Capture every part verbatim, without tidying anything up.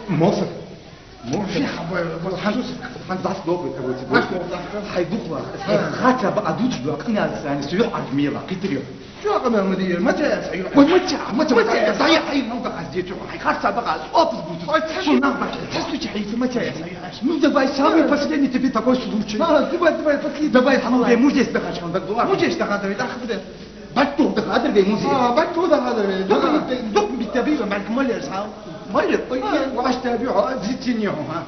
Мосар. Мосар. Хьабай, хьан, хьан дас лопай, как говорится. Хьай духьала. Хьай харцахьа бакъахьа дувцаш дола къамаьл санна, со юхь Ӏаржа мела, кхетарий хьо? Чо къамаьл ма дий, мача я са юхь. Ой, мача, мача, мача я са юхь. Хьай, мал да хаз дечу, хьай харцахьа бакъахьа, опус буту. Ой, цхьа шу нах бача, цхьа шу чу хьайца, мача я са юхь. Ну, давай, самый последний тебе такой случай. А, давай, давай, последний. Давай, давай. Музей даха, чхан, да, давай. Музей даха, давай, даха, давай. Батту даха, давай, музей. А, батту даха, давай. Дукха, дукха битта била, мал, мал я са. Мал я, ой, а, ваш та бихьа, зицинехьа, а.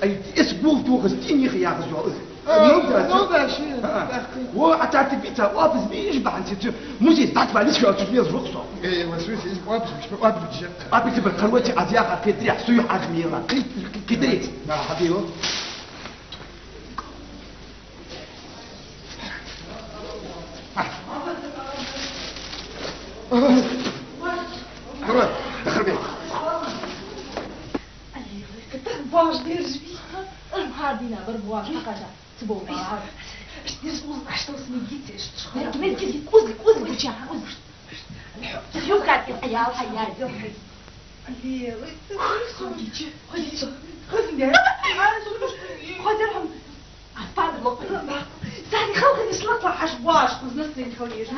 Ай, эс гул тухас, тӀинех яхаш йола из. А, ну да, ну да, ши, а, тӀаккха. Во, а тӀаккха бица, опус бийш бахьан цица. Музей дӀатӀавала, из хьоацаш мел жух со. Э, ва, су, из опус биш, опус биш. Опус биш, короче, аз яхар кхетарий хьо, со юхь Ӏаржа мела. Кхет-, кхетарий. Да, хьабио. Давай, давай, давай. Ай, катар баш держи. Ам хьадина бар баш хакаша. Цу бо баш. Держи, уз, а что с ней гитиш? Мер, мер, кизи, кузи, кузи, куча, кузи. Юкати, аял, аял. Али, ой, ты, ходите, ходите. Ходите. Ходите. Ходите. А пар лопай. Сани халкъа нислатла хьаш баш, кузнас нин халкъа ежи.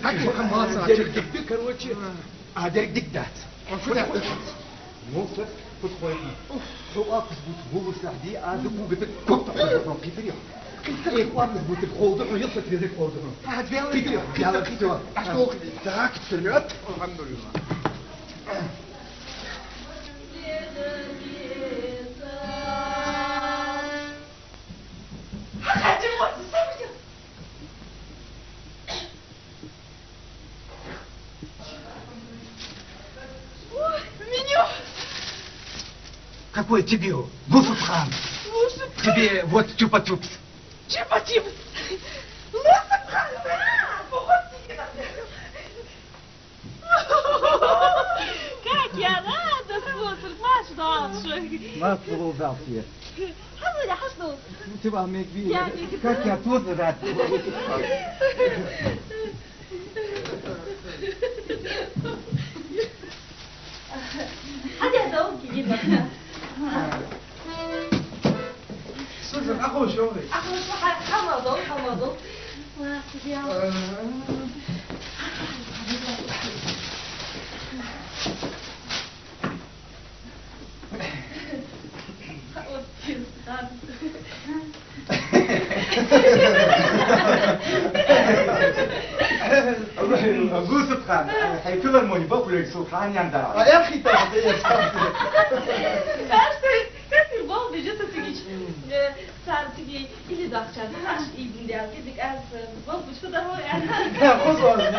Так, пока молодца, дерг дика, короче, а дерг дика дац. А фу да? Ну, так, подходит. Хьо опус бут, волос лахь ди, а дукуга так кот так, кот так, кхетарий хьо. Эх, опус бут, холда, хьо, йоса, тезек холда, хьо. А, две лапы. Кхетарий хьо, две лапы, всё. А что, так, вперёд. Алхамдулиллах. Ой, меня! Какой тебе? Гусупхан. Гусупхан. Тебе вот чупа-чупс. Чупа-чупс. Гусупхан, да! Походи. Как я рада, слушай, Маш, дальше. Нас улыбался. Хьалура, хьашт ду. Ты вам не видел. Я не видел. Как я тоже рад. Хьаде долги гиба. Слушай, ахуш, ёгӀий. Ахуш, ха-, хьамадол, хьамадол. Ва, судья. Э, Гусупхан, хьай филармони бакулег сулхьан ян дара. А я хита, я хита. Каштай, каштай, бал бежит сатигич. Э, цар тиги или дахчан, хаш идин дял, кидик аз, бал бучку даро, я. Я, хозон, я,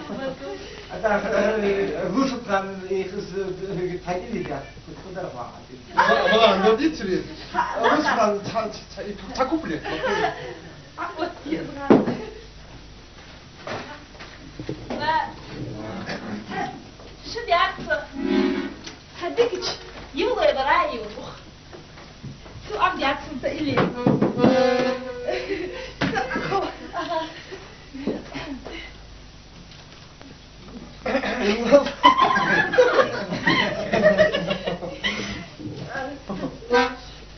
хозон. Ата, э, Гусупхан, их, э, хай или дял, бучку даро. Ва-, ва-, родители. Ха, ва-, ва-, ва-, ца, ца, ца, и ца куплет. А вот я знаю. Ва-, шу дяхса. Хадикич, юлай барай юх. Су ам дяхса та или. Ага.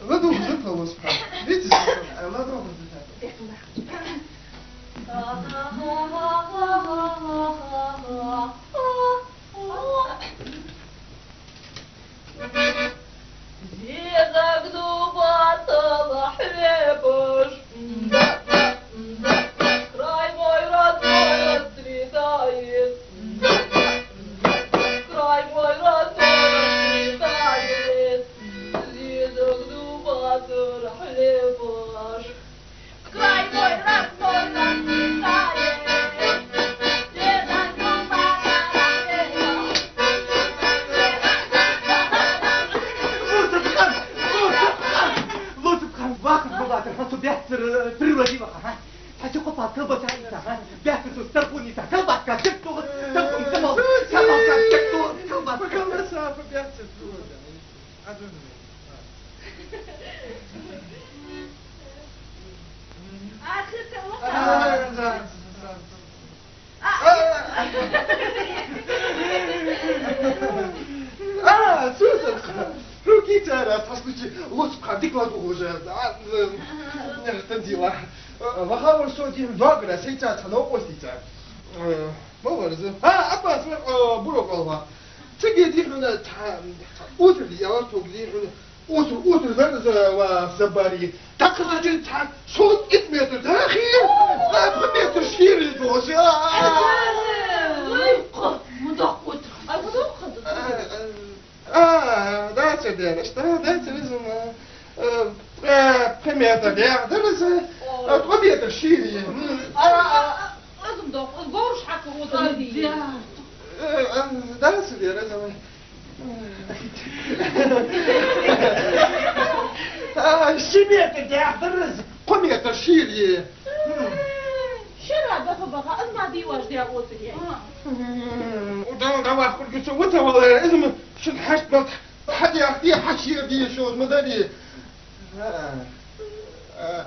Ладу, ладу, ладу. Видите, ладу, ладу. Зе дог дуба тала хьебаш. Край мой родной расцветает. Край мой родной расцветает. Зе дог дуба тара хьебаш. Край мой родной расцветает. Зе дог дуба тара хьебаш. Лусупхан! Лусупхан! Лусупхан! Сыр, э, природе ваха, а? Хьа чу кхопа колбаса иса, а? Бяхка цу старпун иса, колбаска чек тохат, старпун кабал, колбаска чек тохат, колбаска. Колбаса, бяхка цу. Адун. А, хитта, вот. А, да, да, да. А, слушай, руки цара, послушай, лучше пока дикла уже. А, э, там дела. Э, вахавар со дин вагра, сеца цано остица. Э, ма варза. А, Аббас, э, бурок алва. Цигге дихна, ца, ца, утр, я вас тогда дихна. Утр, утр, да, за, ва, забари. Так, значит, ца, сот ит метр, да, хи? Да, по метр шире, боже. А, а, а. Ой, ко, мудак утр. А, мудак утр. А, а, да, цу дера, что, да, цу резума. Э, э, по метр, да, да, да, за, э, по метр шире. М. А, а, а. Азам дох, аз горш хьака утр. Э, э, да, цу дера, за. А, ши метр дехьа дар из, кхо метр шийла я. Шера баха-баха, аз ма дийваш дя оцу е. М, удан гавах кургуца вута вала, из ма шин хьашт бат, хьадяхти, хьашир ди шо ма дари. А, а.